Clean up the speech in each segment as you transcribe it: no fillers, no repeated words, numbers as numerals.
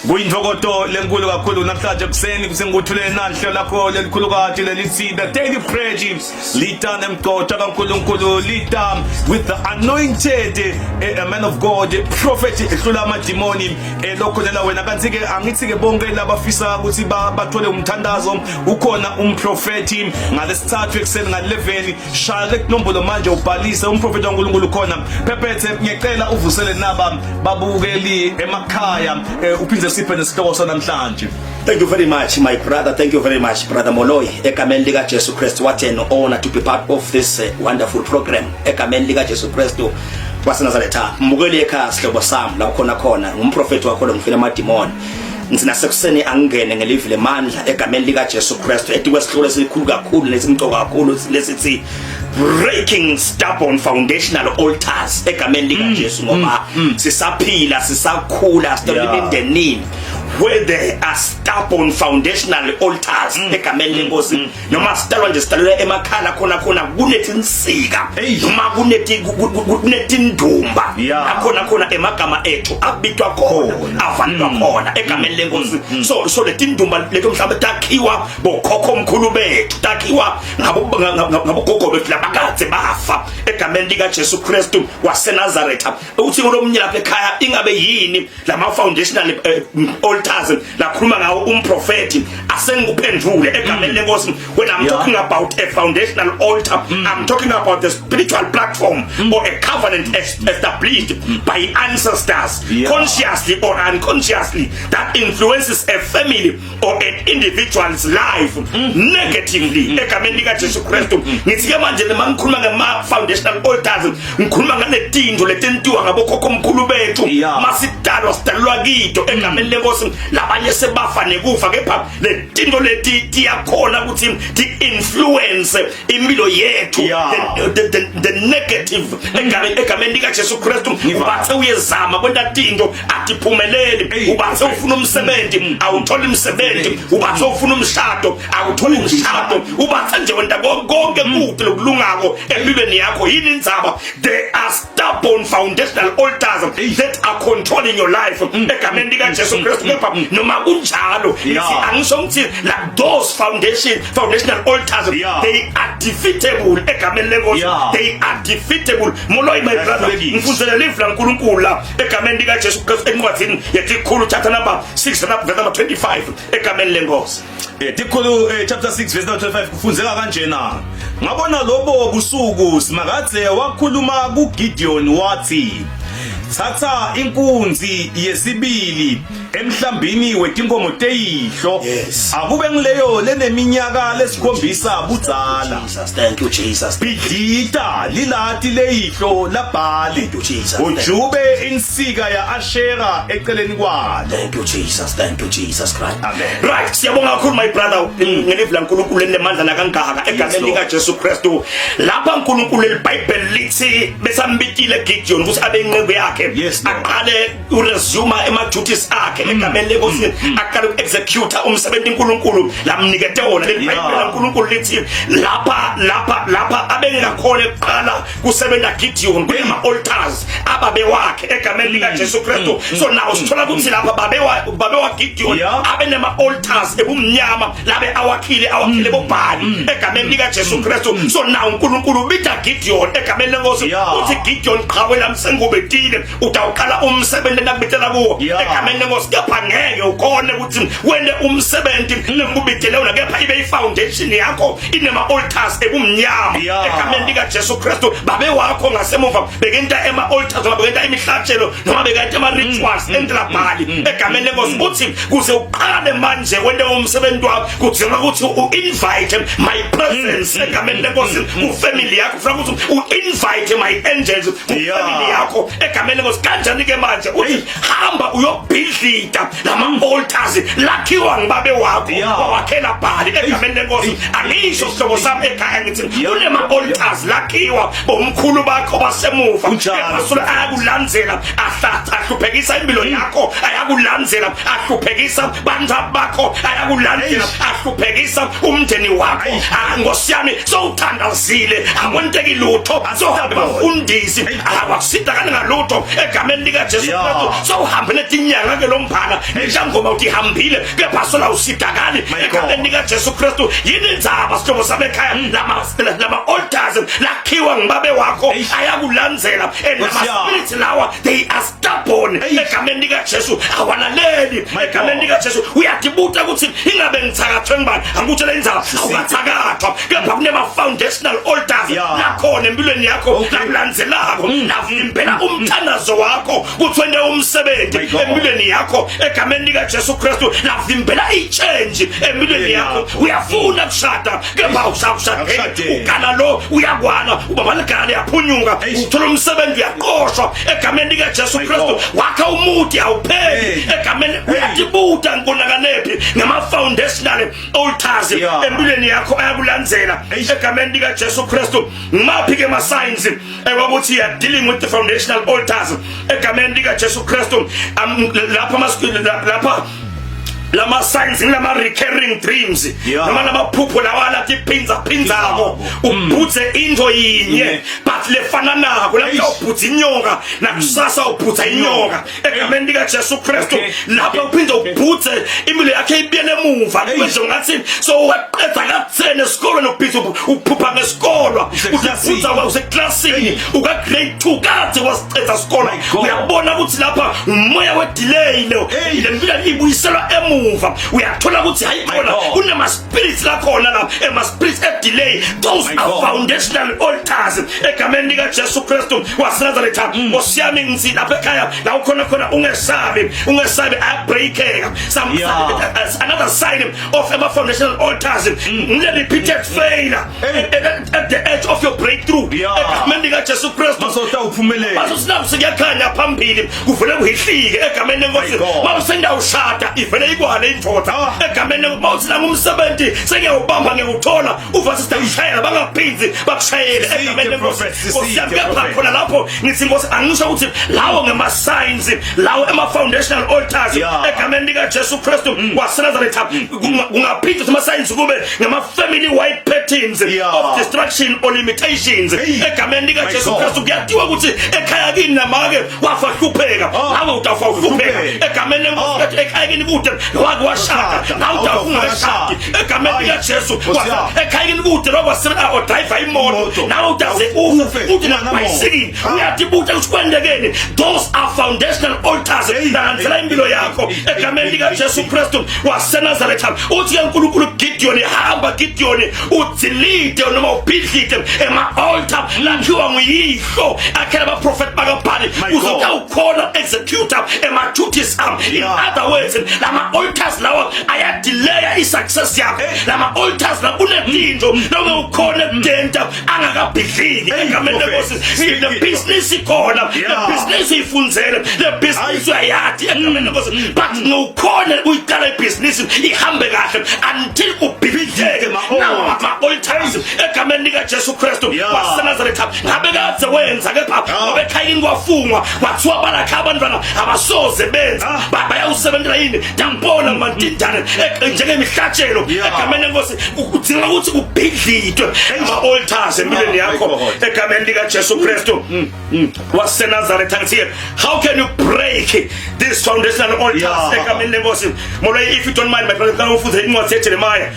Kuyintokoto lenkulu kakhulu namhlanje ekuseni kusenguthuleni nahlelo lakho lelikhulukazi lelithi The Daily Prayer, lita nemgcotsha kaNkulunkulu, lita with the anointed a man of God, prophet ehlula amadimoni lokho lela wena. Kanti ke angithi ke bonke labafisa ukuthi bathole umthandazo, ukhona umprofeti ngalesithathu ekuseni nga-11. Shaya le nombolo manje ubhalise, umprofeti kaNkulunkulu khona. Phephethe, ngiyacela uvusele naba babukeli emakhaya, uphinde siphe nesihloko sanamhlanje. Thank you very much, my brother. Thank you very much, Brother Moloi. Egameni lika Jesu Christ, what an honor to be part of this wonderful program. Egameni lika Jesu Christ waseNazaretha. Mbukeli ekhaya, sihlobo sami la khona khona, ngumprofeti wakho lo ngifila amadimoni. Ngithi nasekuseni angene ngelivi lemandla egameni lika Jesu Christ. Ethi kwesihloko esikhulu kakhulu nesimcoka kakhulu lesithi "Breaking Stubborn Foundational Altars" egameni lika Jesu, ngoba sisaphila, sisakhula, sihlala emindenini where there are stubborn foundational altars egameni lenkosi. Noma sitalwa nje, sitalelwa emakhala khona khona kunetinsika noma kunetindumba akhona khona emagama ethu abitwa khona, avalelwa khona egameni lenkosi. So letindumba leto mhlawumbe takhiwa bokhokho mkhulu bethu, takhiwa ngabo gogo bethu labakade bafa egameni lika Jesu Kristu waseNazaretha. Uthi kulomnye lapha ekhaya, ingabe yini lama foundational altars lakhuluma ngawo umprofeti? Asengikuphendule egameni lenkosi. When I'm talking about a foundational altar, I'm talking about the spiritual platform or a covenant established by ancestors, consciously or unconsciously, that influences a family or an individual's life negatively egameni lika Jesu Kristu. Ngithi ke manje noma ngikhuluma ngama foundational altars, ngikhuluma ngaletintfo letentiwa ngabokhokho mkhulu bethu. Masidalwa, sidalwa kito egameni lenkosi. Labanye sebafa nekufa, kepha letintfo leti tiyakhona ukuthi ti influence impilo yethu the negative egameni lika Jesu Kristu. Ngiva. Ubathe uyezama kwenta tinto, atiphumeleli. Ubathe ufuna umsebenzi, awutholi umsebenzi. Ubathe ufuna umshado, awutholi umshado. Ubathe nje wenta konke kude lokulungako empilweni yakho, yini indzaba? There are stubborn foundational altars that are controlling your life egameni lika Jesu Kristu. Kepha noma kunjalo, ngithi angisho ngithi like those foundational altars, they are defeatable egameni lenkosi. They are defeatable, Moloi, my brother. Yahlulekile. Ngifundzele live laNkulunkulu la egameni lika Jesu Kristu encwadzini yetikhulu, chapter number 6, verse number 25 egameni lenkosi. Tikhulu, chapter 6 verse number 25, kufundzeka kanjena: Ngabona lobo busuku Simakadze wakhuluma kuGideon wathi, "Thatha inkunzi yesibili emhlambini wetinkomo teyihlo, akube ngileyo leneminyaka lesikhombisa budzala. Jesus, thank you, Jesus. Bhidlita lilati leyihlo labhali, Thank you, Jesus. ujube insika ya Ashera eceleni kwalo." Thank you, Jesus. Thank you, Jesus Christ. Amen. Right, siyabonga kakhulu, my brother, ngelivi laNkulunkulu elinemandla nakangaka egameni Lord. lika Jesu Kristu. Lapha uNkulunkulu, eliBhayibheli lithi besambitile Gideon ukuthi abe inceku yakhe, Yes, Lord. aqale uresume ema duties akhe egameni lenkosi, aqale uexecute umsebenzi uNkulunkulu lamnikete wona. LeliBhayibheli laNkulunkulu lithi lapha abengakhona ekuqala kusebenza Gideon kunema altars ababe wakhe egameni lika Jesu Kristu. So now sithola ukuthi lapha babe wa Gideon abe nema altars ebumnyama labe awakhile bobhali egameni lika Jesu Kristu. So now uNkulunkulu ubita Gideon egameni lenkosi, uthi, "Gideon, qhawe lami, sengubetile, utawuqala umsebenzi endakubitela kuwo egameni lenkosi. Kepha ngeke ukhone ukuthi wente umsebenzi lengikubitele wona, kepha ibe ifoundation yakho inema altars ebumnyama egameni lika Jesu Kristu. Babe wakho ngasemuva bekenta ema altars noma bekenta imihlatshelo noma bekenta ama rituals entela bhali egameni lenkosi. Uthi kuze uqale manje wente umsebenzi wakho, kudzinga ukuthi u-invite my presence egameni lenkosi ku-family yakho. Ufuna ukuthi u-invite my angels ku-family yakho egameni lenkosi. Kanjani ke manje? Uthi hamba uyobhidlita lama altars lakhiwa ngibabe wakho, wawakhela bhali egameni lenkosi. Angisho, sihlobo sami ekhaya, ngithi kunema altars lakhiwa bomkhulu bakho basemuva, Kunjalo. kepha ayakulandzela, ahluphekisa impilo yakho, ayakulandzela, ahluphekisa bantu bakho, ayakulandzela, ahluphekisa umndeni wakho. Ah, nkosi yami, sowuthandazile, akwenteki lutho, sohambe bafundisi, awakusidakani ngalutho egameni lika Jesu Kristu. Sowuhambe Unetinyanga ke lombhala nentangoma uthi ihambile kepha sola usidakali My God. Egameni lika Jesu Kristu. Yini indzaba sihlobo sami ekhaya? Lama altars lakhiwa ngibabe wakho Eish. ayakulandzela, and lama Nkosi yami. spirits lawa, they are stubborn. Eish. Egameni lika Jesu awalaleli. My Egameni God. lika Jesu uyatibuta ukuthi ingabe ngithakathwe ngibani. Angikutshela indzaba, awukathakathwa, kepha kunema foundational altars lakhona empilweni yakho lakulandzelako, lavimbela umthandazo wakho kuthi wente umsebenzi My God. empilweni yakho. Egameni lika Jesu Kristu lavimbela i-change empilweni yakho. Yakho. Uyafuna kushada kepha awusakushadeli. Awushadeli. Ugana lo uyakwana, ubaba ligana liyaphunyuka. Eish. Uthola umsebenzi, uyaqoshwa. Egameni lika Jesu My Kristu God. wakha umuti, awupheli. Hey. Egameni uyatibuta ngikonakanephi ngama foundational altars empilweni yakho ayakulandzela. Eish. Egameni lika Jesu Kristu, ngimaphi ke ma signs ekwakuthi you are dealing with the foundational altars? Egameni lika Jesu Kristu, lapha lama signs ngilama recurring dreams noma lamaphupho lawa lathi phinza phinzako, ubhutse into yinye but lefananako. Lapho Eish. ubhutsa inyoka, nakusasa ubhutsa inyoka. Egameni lika Jesu Kristu, lapho uphinde ubhutse impilo yakhe ibuyele emuva. Eish. Kube nje ngathi so waqeda ka-10 esikolweni, ubhizi uphupha ngesikolwa. Useklasini. Uthi useklasini uka grade 2, kade wasiceda isikolo. My God. Uyabona ukuthi lapha umoya we-delay lo. Hey. Le mpilo ibuyiselwa emuva. Uyathola ukuthi hayi My khona God. kunema spirits lakhona la, ema spirits e-delay. Those My are God. foundational altars. Egameni lika Jesu Kristu waseNazaretha, Nkosi yami, ngithi lapha ekhaya la ukhona khona, ungesabi, ungesabi, ayabreakeka. Some another sign of ema foundational altars ngile repeated failure Hey. at the edge of your breakthrough. Egameni lika Jesu Kristu, Masota uphumelele. Masosinawo sekuyakhanya phambili, kuvele kuhihlike. Egameni lenkosi, My God. mawusendawushada ivele ikwale indoda. Ah. Egameni mawuthi umsebenzi sengiyawubamba, ngiyawuthola, uva sisitawushayela, bangaphindzi bakushayele. Sisite, Egameni lenkosi, prophet, sisite, Nkosi yami, kepha prophet. khona lapho ngithi Nkosi, angisho ukuthi lawo ngema-signs lawo ema-foundational altars. Egameni likaJesu Kristu waseNazaretha, kungaphinde ukuthi ama-signs kube ngama-family wide patterns of destruction or limitations. Hey. Egameni My likaJesu God. Kristu, kuyatiwa ukuthi ekhaya kini namake wafa hlupheka, nawe utafa uhlupheka. Uhlupheka. Egameni lenkosi, ekhaya kini kude wake washada, Washada. nawe utafa ungakashadi. Egameni Hayi. likaJesu, Nkosi yami. ekhaya kini kude lokwasebenza odriver imoto, Imoto. nawe utaze ufe Ufe. uthi Ungenamoto. nabhayisikili. Ah. Uyatibuta ukuthi kwendekeni. Those are foundational altars Hey. lalandzela Hey. impilo yakho. Hey. Egameni Hey. likaJesu Hey. Kristu waseNazaretha, uthi ke uNkulunkulu, Gideon, hamba Gideon, udzilide noma ubhidlide ema-altar lakhiwa nguyihlo, akhela abaprofeti bakaBhali, My God. uzotawukhona executor ema-duties am. In other words, lama altars lawa ayadelaya i-success yakho. Hey. Lama altars la kunetinto noma ukhona kudenta angakabhidliki. Hey, Egameni prophet. lenkosi, le business ikhona, le business uyifundzele, le business uyayati. Egameni lenkosi, but ngewukhona uyiqala ibhizinisi ihambe kahle until ubhidleke ma-altars. ma-altars. Egameni likaJesu Kristu waseNazaretha, ngabe kadze wenza, kepha ngoba ekhayeni kwafungwa, kwathiwa balakha abantwana abasoze benza. Bayawusebenzela yini tambona mantindane njengemihlatshelo. Egameni lenkosi, kudinga ukuthi kubhidlidwe ama-altars empilweni Oh, my yakho. God. Egameni likaJesu Kristu waseNazaretha, ngithi how can you break these foundational altars? Egameni lenkosi, Moloi, if you don't mind, my brother, ufunde incwadi yeJeremiah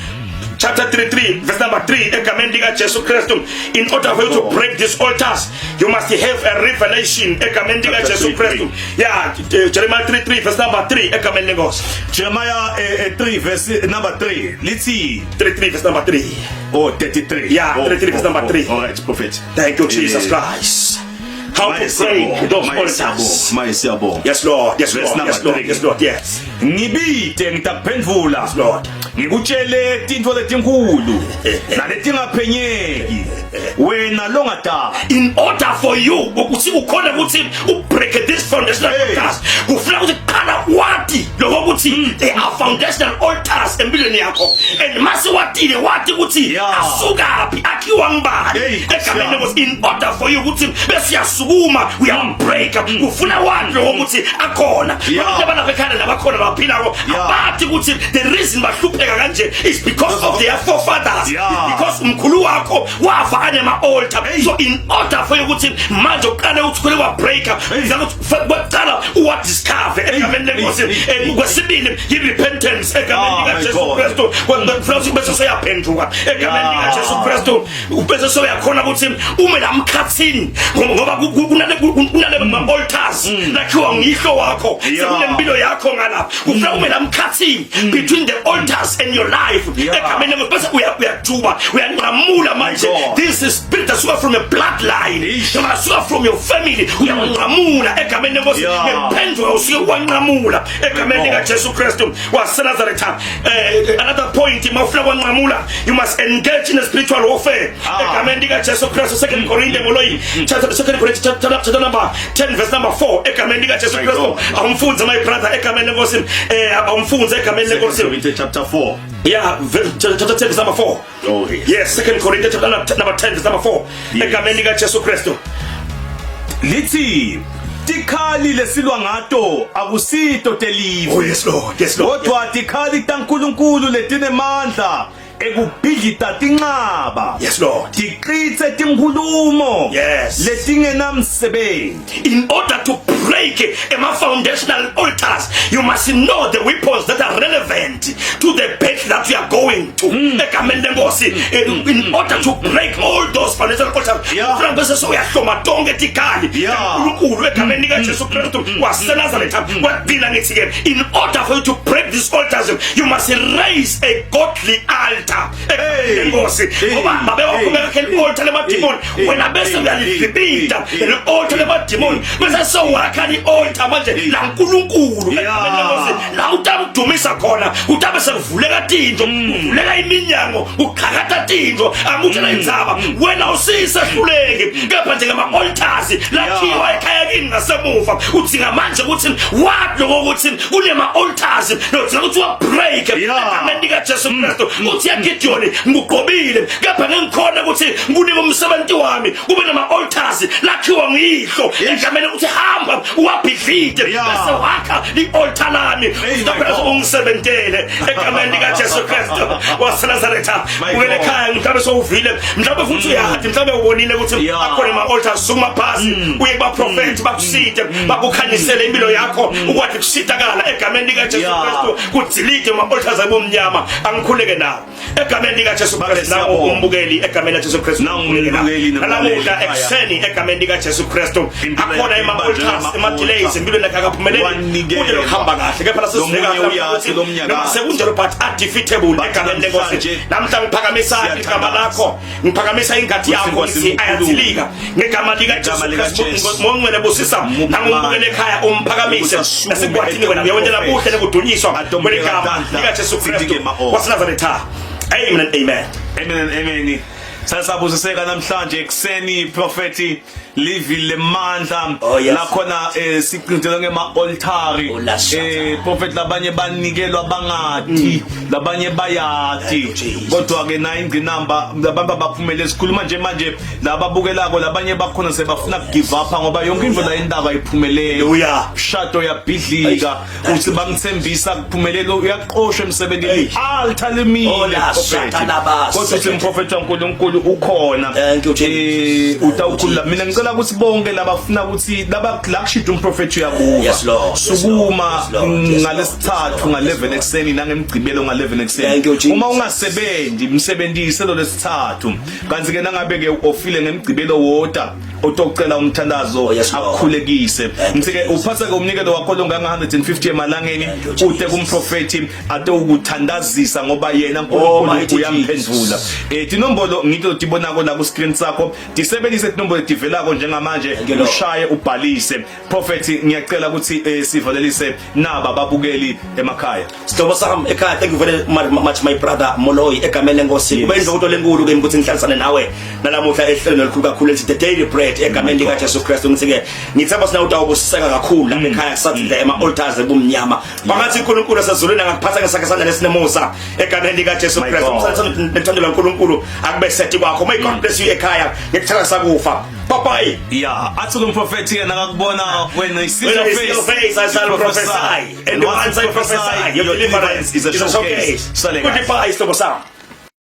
chapter 33 verse number 3. Egameni likaJesu Kristu, in order for you to break these altars, you must have a revelation. Egameni likaJesu 33. Kristu, yeah, Jeremiah 33 verse number 3. Egameni lenkosi. Jeremiah 3 verse number 3 lithi 33 verse number 3. Oh, 33. Yeah, oh, 33 verse number 3. All right, prophet. Thank you, Jesus Christ. How to break those altars? Maye siyabonga. Yes, Lord. Yes, Verse Lord. number Yes, Lord. 3. Yes, Lord. Yes. Ngibite, ngitakuphendvula. Yes, Lord. Ngikutshele tintfo letinkhulu naletingaphenyeki wena longadala. In order for you ukuthi ukhona ukuthi ubreak this foundational Hey. altars, kufuna ukuthi qala wati lokho ukuthi they are foundational altars. altars empilweni yakho and masiwatile wathi ukuthi asukaphi akhiwa ngibani egameni lenkosi in order for you ukuthi bese uyasukuma uyabreak ufuna wathi lokho ukuthi akhona abantu abalapha ekhaya labakhona labaphilako abathi ukuthi the reason bahlupheka kanje is because of their forefathers because umkhulu wakho wafa anema altar so in order for you ukuthi manje uqale uthi khule wa breaker kwaqala uwadiscover egameni lenkosi kwesibili yi-repentance egameni ah, likaJesu Kristu kwafuna bese seyaphenduka egameni likaJesu Kristu bese seyakhona ukuthi ume la mkhathini ngoba kunale kunale mm. altars mm. lakhiwa ngihlo wakho sekunempilo yakho ngala kufuna ume la mkhathini mm. between the altars and your life egameni lenkosi bese uyajuba uyanqamula manje this is spirit asuka from a bloodline noma asuka from your family uyanqamula egameni lenkosi ngemphenduka usuke wanqamula egameni lika Jesu Kristu waseNazaretha eh, another point mawufuna kwanqamula you must engage in a spiritual warfare ah. egameni lika Jesu Kristu 2 mm. Corinthians ngoloyi mm. chapter 2 Corinthians chapter number 10 verse number 4 egameni lika Jesu Kristu awumfunze my brother egameni lenkosi eh awumfunze egameni lenkosi chapter 4 yeah chapter 10 verse number 4 Oh, yes. Yes, 2 Corinthians chapter number 10 verse number 4. Yes. Egameni lika Jesu Kristu. Lithi tikhali lesilwa ngato akusito telive. Oh yes Lord. Yes Lord. Kodwa tikhali taNkulunkulu letinemandla ekubhidlita tinqaba. Yes Lord. Tiqithe tinkhulumo. Yes. Letingenamsebenzi. In order to break ema foundational altars, you must know the weapons that are relevant to the battle that you are going to. Mm. Egameni lenkosi mm. Eh, mm. in order to break all those foundational altars. Ufuna bese soyahloma tonke tikhali. uNkulunkulu egameni lika Jesu Kristu waseNazaretha kwagcina ngithi ke in order for you to break these altars you must raise a godly altar. Enkosi ngoba babe wakho bekakhe i-altar lemadimoni wena bese uyalidlibita le-altar lemadimoni bese sowakha i-altar manje laNkulunkulu enkosi la utamdumisa khona utabe sekuvuleka tintfo mm. kuvuleka iminyango kuqhakata tintfo angutshela mm. indzaba mm. wena usisehluleki kepha njengama-altars lakhiwa ekhaya kini ngasemuva udzinga manje ukuthi wathi loko ukuthi kunema-altars lodzinga ukuthi wa-break egameni likajesu kristu uthi yagidiyoni ngigqobile kepha ngengikhona ukuthi ngunike umsebenzi wami kube nama-altars lakhiwa ngiyihlo egameni ukuthi hamba uwabhidlide bese wakha i-altar lami phela ungisebentele egameni likaJesu Kristu waseNazaretha ubukele ekhaya mhlawumbe sowuvile mhlawumbe futhi uyadi mhlawumbe ubonile ukuthi akhona ama-altars sukuma phasi mm. uye kubaprofethi mm. bakuside mm. bakukhanyisele impilo yakho ukwathi kusitakala egameni likaJesu Kristu kudilide ama-altars abomnyama angikhuleke nawo egameni likaJesu Kristu nangu umbukeli egameni likaJesu Kristu nalamuhla ekuseni egameni likaJesu Kristu akhona ema-altars ema-delays empilweni yakhe akaphumeleli kude lokuhamba kahle kepha lasesiveka noma sekunjalo but undefeatable egameni lenkosi namhla ngiphakamisa igama lakho ngiphakamisa ingadi yakho ngithi ayathilika ngegama likaJesu Kristu ngongcwele busisa nangumbukele ekhaya umphakamise esikwatini wena uyawentela buhle nekudunyiswa kweligama likaJesu Kristu waseNazaretha amen and amen amen and amen sasabusiseka namhlanje ekuseni profeti livi lemandla oh, yes. lakhona eh, siqintelwe ngema-altari Oh, eh, prophet labanye banikelwa bangadi mm. labanye bayadi kodwa-ke nayo ingqinamba abantu abaphumele sikhuluma nje manje lababukelako labanye bakhona sebafuna kugive up ngoba yonke into la indaba iphumelele shado yabhidlika uthi bamthembisa kuphumelela uyaqoshwa emsebenzini altar limile oh, kodwa uthi umprofeti kaNkuluNkulu ukhona eh utawukhulula mina ngicela ukuthi bonke labafuna ukuthi laba la kushida umprofeti uyakuva sukuma ngalesithathu nga-11 ekuseni nangemgcibelo nga-11 ekuseni uma ungasebenzi msebenzise lo lesithathu kanti ke nangabe ke uofile ngemgcibelo woda otocela umthandazo oh, yes, Lord. akukhulekise ngithi ke uphatha ke umnikelo wakho longanga 150 emalangeni Thank you, ute Jesus. kumprofeti ate ukuthandazisa ngoba yena Oh, uNkulunkulu mighty uyamphendula eh tinombolo ngito tibonako la ku screen sakho tisebenzise tinombolo tivelako njengamanje Thank you, Lord. ushaye ubhalise prophet ngiyacela ukuthi eh, sivalelise naba babukeli emakhaya Sihlobo sami ekhaya thank you very much my brother Moloi egameni lenkosi kube intokozo lenkulu kimi ukuthi ngihlalisane nawe nalamuhla ehlelweni elikhulu kakhulu elithi the daily bread Prophet egameni lika Jesu Kristu. Ngithi ke ngithemba sina utawubusiseka kakhulu lapha ekhaya kusathi ema altars ebumnyama. Kwangathi uNkulunkulu asezulwini angakuphatha ngesakhe sandla lesinemusa egameni lika Jesu My Kristu. God. Umsana nethando laNkulunkulu akube sethi kwakho. May God bless you ekhaya. Ngikuthanda sakufa. Bye bye. Yeah, athi kumprofethi yena akakubona, when he sees When your I see face, your face, I shall you prophesy. And once I prophesy, your deliverance is a showcase. Sale kahle. Goodbye, sihlobo sami.